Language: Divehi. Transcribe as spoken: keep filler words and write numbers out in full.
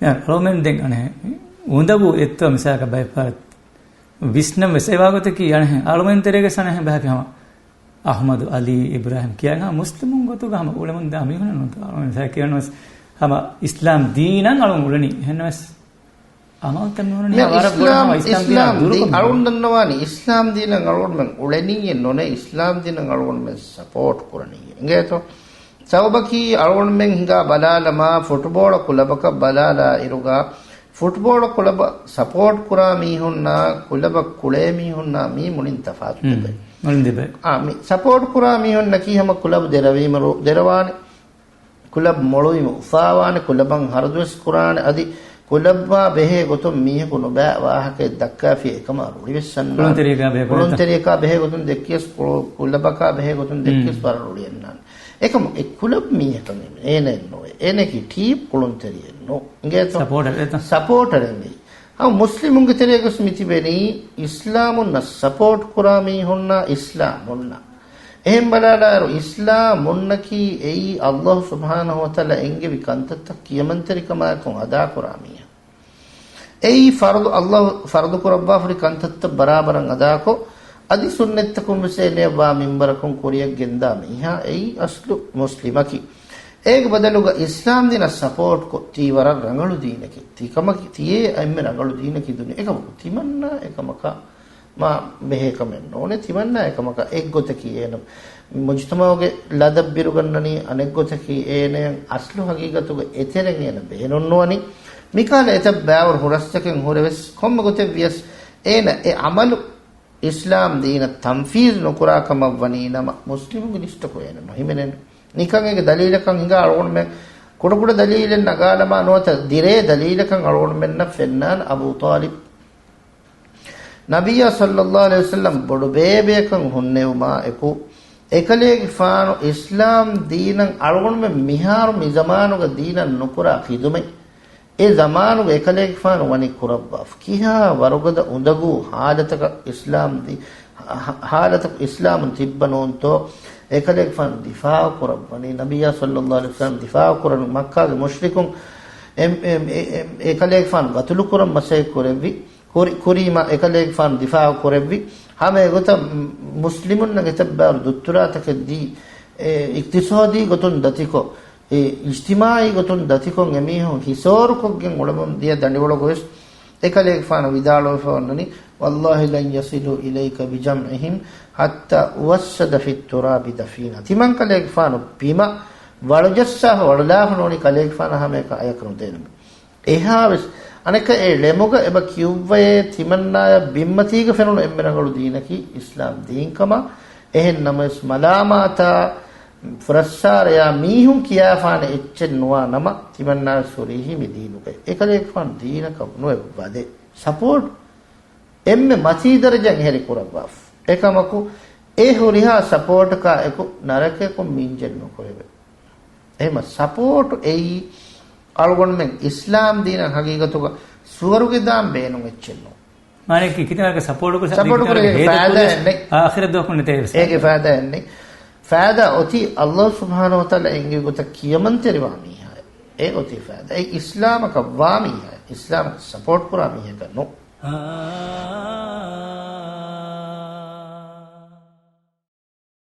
އެ، އަޅުމެން ދެން އަނެއް އުނދަގޫ އެއްތޯ މިސާލަކަށް ބައެއްފަހަރަށް ވިސްނަން ވެސް އެ ވާގޮތަކީ އަނެއް އަޅުމެން ތެރޭގަސް އަނެއް ބަހަކީ ހަމަ އަޙްމަދު، އަލީ، އިބްރާހިމް ކިޔާ ހަމަ މުސްލިމުން ގޮތުގަ ހަމަ އުޅެމުން ދާ މީހުން ނޫންތޯ؟ އަޅުމެން މިސާލަކަށް ކިޔަން ވެސް ހަމަ އިސްލާމް ދީނަށް އަޅުން އުޅެނީ. އެހެންނަމަވެސް އަމަލުތައް ނޫނީ މި ވަރަށް ބޮޑަށް އިސްލާމް، ހަމަ އިސްލާމް އިސްލާމް ދީ-، ދުރުކޮށް އަޅުން ދަންނަވާނީ އިސްލާމް ދީނަށް އަޅުގަނޑުމެން އުޅެނީއޭ ނޫނޭ، އިސްލާމް ދީނަށް އަޅުގަނޑުމެން ސަޕޯޓް ކުރަނީއޭ. އިނގޭތޯ؟ ސަބަބަކީ އަޅުގަނޑުމެން ހިނގާ ބަލާލަމާ، ފުޓުބޯޅަ ކުލަބަކަށް ބަލާލާ އިރުގަ، ފުޓުބޯޅަ ކުލަބަށް ސަޕޯޓް ކުރާ މީހުންނާ، ކުލަބަށް ކުޅޭ މީހުންނާ މީ މުޅިން ތަފާތު މުޅިން ދެބައި. އާ، މި ސަޕޯޓް ކުރާ މީހުންނަކީ ހަމަ ކުލަބު ދެރަވީމަ ރު-، ދެރަވާނެ. ކުލަބް މޮޅުވީމަ އުފާވާނެ، ކުލަބަށް ހަރަދުވެސް ކުރާނެ، އަދި ކުލަބާ ބެހޭ ގޮތުން މީހަކު ނުބައި ވާހަކައެއް ދައްކާފި އެކަމާ ރުޅިވެސް އަންނާނެ. ކުޅުންތެރިޔަކާ ބެހޭ ގޮތުން. ކުޅުންތެރިޔަކާ ބެހޭ ގޮތުން ދެއްކިޔަސް ކު-، ކުލަބަކާ ބެހޭ ގޮތުން ދެއްކިޔަސް ވަރަށް ރުޅި އަންނާނެ. އެކަމު އެ ކުލަބް މީހަކަށް އޭނައެއް ނޫން. އޭނައަކީ ޓީމް ކުޅުންތެރިއެއް ނޫން. އިނގޭތޯ؟ ސަޕޯޓަރެއް އެތަ؟ ސަޕޯޓަރެއް މީ. ހަމަ މުސްލިމުންގެ ތެރޭގަސް މިތިބެނީ އިސްލާމުންނަށް ސަޕޯޓް ކުރާ މީހުންނާ އިސްލާމުންނަށް. އެހެން ބަލާލާއިރު، އިސްލާމުންނަކީ އެއީ އައްލާހު ސުބްޙާނަހު ވަތަޢާލާ އެންގެވި ކަންތައްތައް ކިޔަމަންތެރިކަމާއެކު އަދާކުރާ މީހާ. އެއީ ފަރުޟު، އައްލާހު ފަރުޟު ކުރައްވާފަރި ކަންތައްތައް ބަރާބަރަށް އަދާކޮށް، އަދި ސުންނަތްތަކުން ވެސް އޭނަޔަށް ވާ މިންބަރަކުން ކުރިއަށް ގެންދާ މީހާ އެއީ އަސްލު މުސްލިމަކީ. އޭގެ ބަދަލުގަ އިސްލާމް ދީނަށް ސަޕޯޓް ކޮށް، ތީ ވަރަށް ރަނގަޅު ދީނަކީ. ތިކަމަކީ، ތިޔޭ އެންމެ ރަނގަޅު ދީނަކީ ދުނިޔެ. އެކަމަކު ތިމަންނާ އެކަމަކަށް މާ ބެހޭ ކަމެއް ނޫނޭ. ތިމަންނާ އެކަމަކަށް އެއްގޮތަކީ އޭނަ މުޖުތަމަޢުގެ ލަދަށް ބިރުގަންނަނީ، އަނެއްގޮތަކީ އޭނައަށް އަސްލު ހަގީގަތުގެ އެތެރެން އޭނަ ބޭނުންނުވަނީ. މިކަހަލަ އެތައް ބައިވަރު ހުރަސްތަކެއް ހުރެވެސް، ކޮންމެ ގޮތެއް ވިޔަސް އޭނަ އެ ޢަމަލު އިސްލާމް ދީނަށް ތަންފީޒު ނުކުރާ ކަމަށް ވަނީ ނަމަ، މުސްލިމުންގެ ލިސްޓަކު އޭނަ ނުހިމެނެން. ނިކަން އޭގެ ދަލީލަކަށް ހިނގާ އަޅުގަނޑުމެން ކުޑަކުޑަ ދަލީލެއް ނަގާލަމާ ނުވަތަ ދިރޭ ދަލީލަކަށް އަޅުގަނޑުމެންނަށް ފެންނާނެ އަބޫ ޠާލިބް. ނަބިއްޔާ ޞައްލައްލާހު ޢަލައިހި ވަސައްލަމް ބޮޑު ބޭބެއަކަށް ހުންނެވުމާ އެކު، އެކަލޭގެފާނު އިސްލާމް ދީނަށް އަޅުގަނޑުމެން މިހާރު މި ޒަމާނުގަ ދީނަށް ނުކުރާ ޚިދުމަތް، އެ ޒަމާނުގަ އެކަލޭގެފާނު ވަނީ ކުރައްވާފަ. ކިހާ ވަރުގަދަ އުނދަގޫ ޙާލަތަކަށް އިސްލާމް ދީ-، ޙާ-، ޙާލަތަކު އިސްލާމުން ތިއްބަ ނޫންތޯ؟ އެކަލޭގެފާނު ދިފާޢު ކުރައްވަނީ، ނަބިއްޔާ ޞައްލައްލާހު ޢަލައިހި ވަސައްލަމް ދިފާޢު ކުރަން މައްކާގެ މުޝްރިކުން އެ، އެ، އެ، އެ، އެކަލޭގެފާނު ގަތުލު ކުރަން މަސައްކަތް ކުރެއްވި، ކުރި-، ކުރީމަ އެކަލޭގެފާނު ދިފާޢު ކުރެއްވި. ހަމަ އެގޮތަށް މު-، މުސްލިމުންނަށް އެތައް ބާރު ދުއްތުރާތަކެއް ދީ، އެ، އިޤްތިޞާދީ ގޮތުން ދަތިކޮށް، އެ، އިޖްތިމާޢީ ގޮތުން ދަތިކޮށް އެމީހުން ހިސޯރުކޮށްގެން އުޅެމުން ދިޔަ ދަނޑިވަޅުގަވެސް އެކަލޭގެފާނު ވިދާޅުވެފަ އޮންނަނީ، "والله لن يصلوا إليك بجمعهم حتى أوسد في التراب دفينا." ތިމަން ކަލޭގެފާނު ބިމަށް ވަޅުޖައްސާފަ ވަޅުލާފަ ނޫނީ ކަލޭގެފާނަށް ހަމައެކަށް އަޔަކަށް ނުދޭނަމޭ. އެހާވެސް އަނެއްކާ އެ ޅެމުގަ އެބަ ކިޔުއްވައޭ ތިމަންނާޔަށް ބިންމަތީގަ ފެނުނު އެންމެ ރަނގަޅު ދީނަކީ އިސްލާމް ދީން ކަމަށް. އެހެން ނަމަވެސް މަލާމާތާ ފުރައްސާރަޔާ މީހުން ކިޔާފާނެ އެއްޗެއް ނުވާ ނަމަ، ތިމަންނާވެސް ހުރީހީ މި ދީނުގައި. އެކަލޭގެފާނު ދީނަކަށް ނުވެ ވަދެ ސަޕޯޓް އެންމެ މަތީ ދަރަޖައިން ހެރި ކުރައްވާފަ. އެކަމަކު އެ ހުރިހާ ސަޕޯޓަކާ އެކު ނަރަކަޔަކުން މިންޖެއް ނުކުރެވޭ. އެހެންމަ ސަޕޯޓު އެއީ އަޅުގަނޑުމެން އިސްލާމް ދީނަށް ހަގީގަތުގަ ސުވަރުގެ ދާން ބޭނުން އެއްޗެއް ނޫން. މާނައަކީ ކިތަނަކަ ސަޕޯޓު ކުރި ސަޕޯޓު ކުރި ހޭދަ ފައިދާއެއް ނެތް. އާޚިރަތް ދުވަހަކުން ނެތޭ ވެސް. އޭގެ ފައިދާއެއް ނެތް. ފައިދާ އޮތީ އައްލާހު ސުބްޙާނަހު ވަތަޢާލާ އެންގެވި ގޮތަށް ކިޔަމަންތެރިވާ މީހާ. އެ އޮތީ ފައިދާ. އެ އިސްލާމަކަށް ވާ މީހާ. އިސްލާމަކަށް ސަޕޯޓް ކުރާ މީހަކަށް ނޫން.